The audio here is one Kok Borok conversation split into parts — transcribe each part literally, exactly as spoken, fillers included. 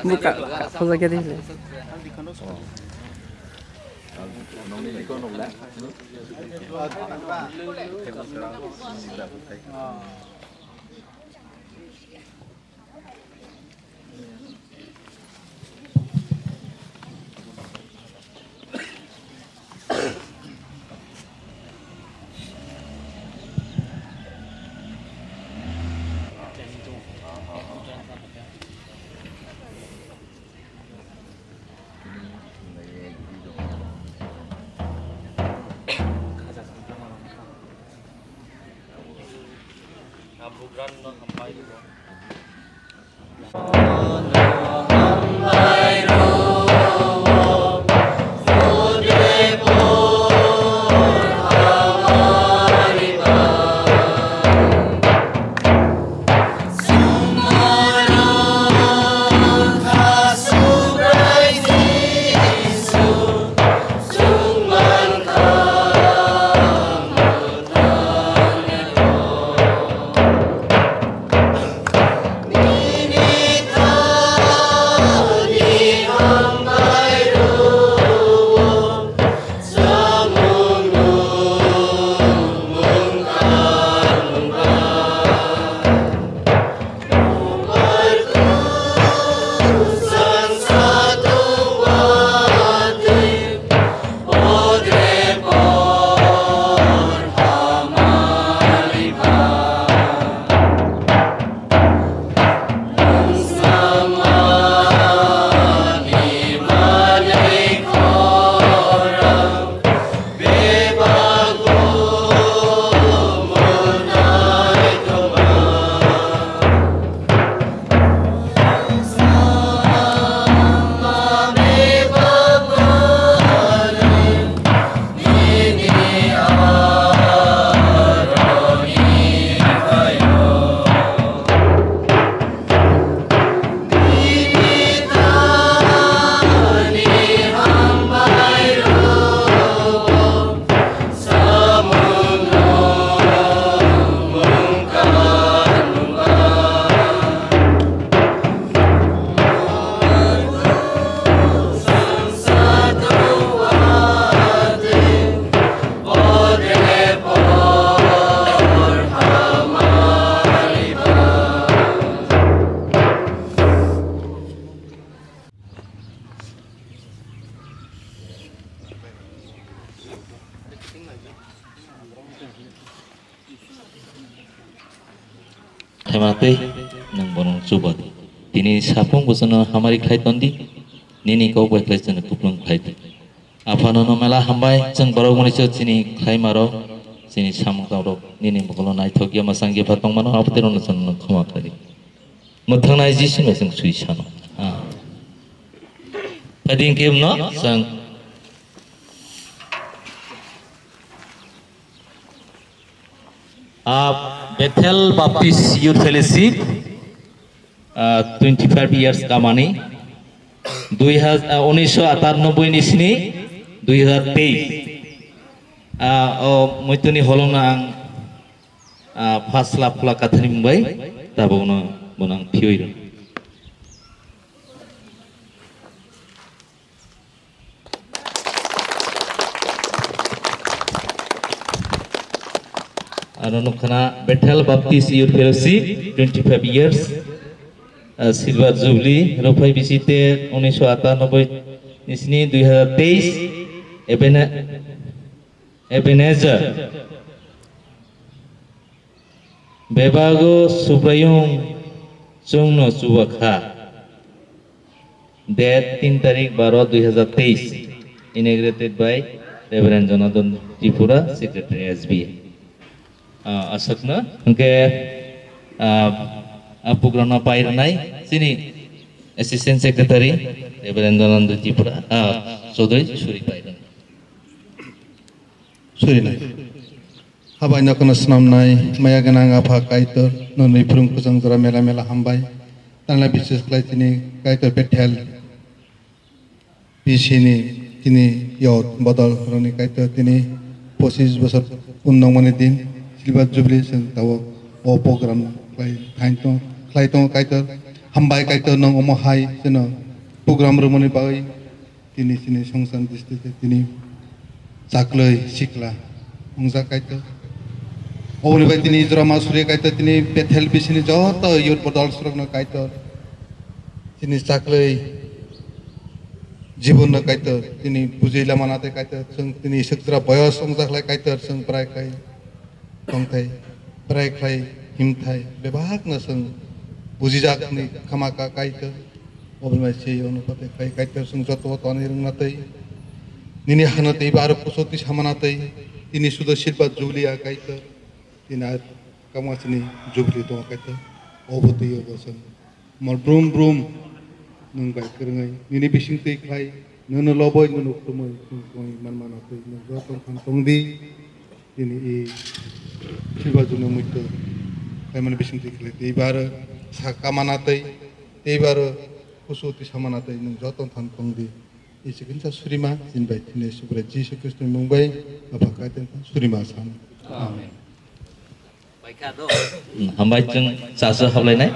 Buka, hoja khe di. Khaima tei nwng bono chuba di. Tini sapung bochorno hamari khlai ton di, nini kok bai khlai chwngno kupulung khlai di. Aphano no mela hambai, chwng borok mani se chini khlaima rok, chini samung tang rok, nini mokolo naithok ya masang ya pha tongmano, abo tei rokno chwngno khoma khlai di. Mwthang nai Jisu no chwng sui sano. Ah. Phai di hwnkhe no chwng Ah, Bethel Baptist Youth Fellowship, ah, twenty five years kamani, dui hajar, ah, unisho atanoboi ni sini dui hajar teis. Ah, o muituni holongno ang, ah, first love pula kathani mungbai, tabukno bono ang phiyoi rw. Ano nukha na Bethel Baptist Youth Fellowship, twenty five years. Ah, Silver Jubilee, rwphai bisi te unisho atanoboi ni sini dui hajar teis, Ebene-, Ebenezer. Bebago Subraiyung chwngno chuba kha. Date tin tarik baro dui hajar teis. Inaugurated by Reverend Jonathan Tripura, Secretary S B A. Ah, aswkno hwnkhe, ah, ah, program no pai rwnai chini Assistant Secretary Reverend Jonathan Tripura, ah, Chaudhary Suri pai rwnai. Surinai. Habai no kheno swnamnai, maya gwnang Apha Kaitor, nwnwi phwrwng kwchang jora mela mela hambai. Tangla bises khlai chini Kaitor Bethel B C ni chini youth bodol rokni Kaitor tini pochis bosor pun nongmani din, Silver Jubilee chwng tabuk o program khlai thain tong, khlai tongo Kaitor. Hambai Kaitor, nwng omo hai chwngno program rwmani bagwi tini chini Songsan district tini chaklwi sikla wngjak Kaitor. Oboni bai tini jora ma suri Kaitor, tini Bethel bisini joto youth bodol surokno Kaitor, tini chaklwi jibonno Kaitor, tini bujui lama nate Kaitor, chwng tini swkjra boyos wngjak lai Kaitor, chwng bwrai khlai tongthai, bwrai khlai himthai, bebakno chwng bujijakni khama ka Kaitor. Oboni bai se ono kote khai Kaitor, chwng joto tonwi rwngna tei nini hano tei ba aro kuchuk twi samana tei tini sudo silver jubilee a Kaitor, tini a kama chini jubilee tongo Kaitor. Obo twi obo chwng Mal brum brum nwng bai kwrwngwi nini bising twi khlai, nwngno loboi, nwngno khulumwi, nwng tongwi manmano twi nwng joto thang tong di. Tini i silver jubilee muitu khlaimani bising twi khlai tei baro sa kamana tei tei baro kusu twi samana tei nwng joto thang tong di. I chikinsa surima, chini bai thini Subrai Jisu Kristoni mung bai, Apha Kaitor surima sam. Amen. Hmm, hambai chwng chasu hablainai.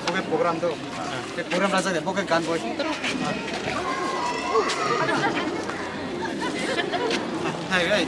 Oke, program to. Oke, program raja de, oke, gan boy. Hai, hai.